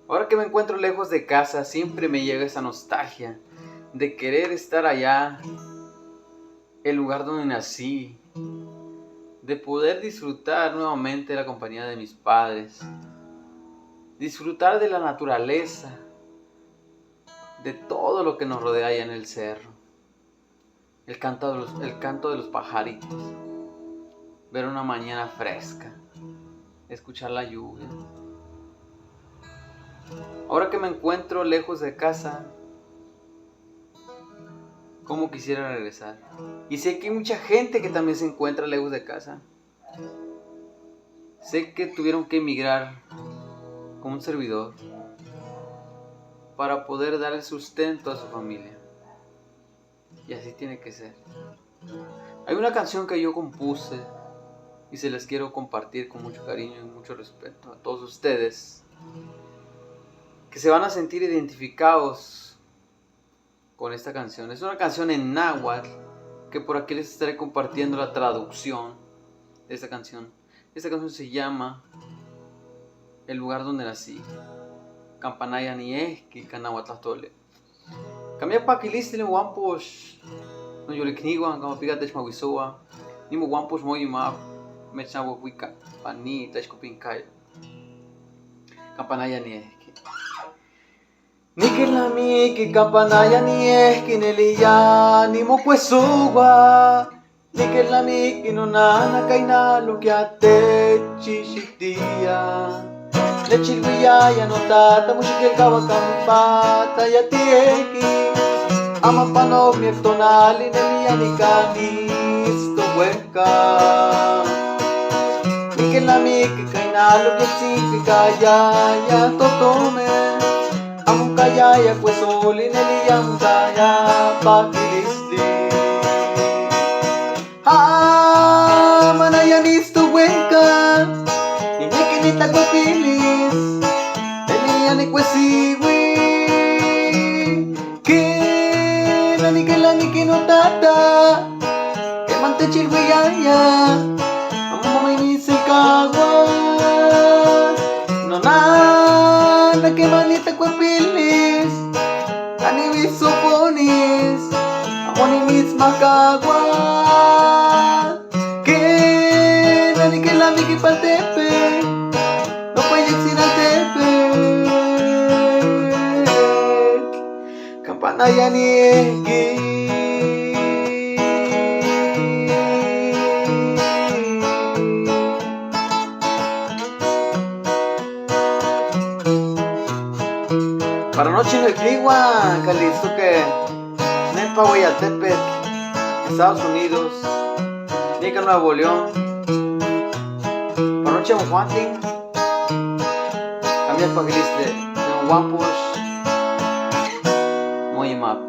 Ahora que me encuentro lejos de casa, siempre me llega esa nostalgia de querer estar allá, el lugar donde nací, de poder disfrutar nuevamente la compañía de mis padres, disfrutar de la naturaleza, de todo lo que nos rodea allá en el cerro, el canto de los pajaritos, ver una mañana fresca, escuchar la lluvia. Ahora que me encuentro lejos de casa, ¿cómo quisiera regresar? Y sé que hay mucha gente que también se encuentra lejos de casa. Sé que tuvieron que emigrar con un servidor para poder darle sustento a su familia. Y así tiene que ser. Hay una canción que yo compuse y se las quiero compartir con mucho cariño y mucho respeto a todos ustedes que se van a sentir identificados con esta canción. Es una canción en náhuatl que por aquí les estaré compartiendo la traducción de esta canción. Esta canción se llama El lugar donde nací. Campanaya niehki canahuatlastole. Camia paquilistli huampox noyoliknihuan camapika techmahuisoa nimo huampox moyimap mechnahuahuica pani tlaixcopincayo. Campanaya niehki. Niquilnamiqui campanaya niehki neliya nimocuesohua. Niquilnamiqui nonana kainalo techixictia. Nechilhuiyaya notata moxiquelcaua campata ya tiehki. Ama pano miek tonali nelia nicanisto huehca. Niquilnamiqui kainalo yetzinti kayaya totome. Amo kayaya cuesoli nelia kaya paquilistli. Ah, manayanisto huehca. Ninequi nitlacuepilis. Nelia nicuesihui. Quena niquilnamiqui notata. Queman techilhuiyaya. Amo mamiselcahua. Nonana queman nitlacuepilis. Canibisoponis. Amo nimitzmacahua. Quena niquilnamiqui paltepe. No puede altepe. Campanaya niehki. Para noche en el Calisto que Nepa Hueyatepec, Estados Unidos, Nica Nuevo León. Para noche en Juantin, también Paquiliste, en Huampox, Moyimap.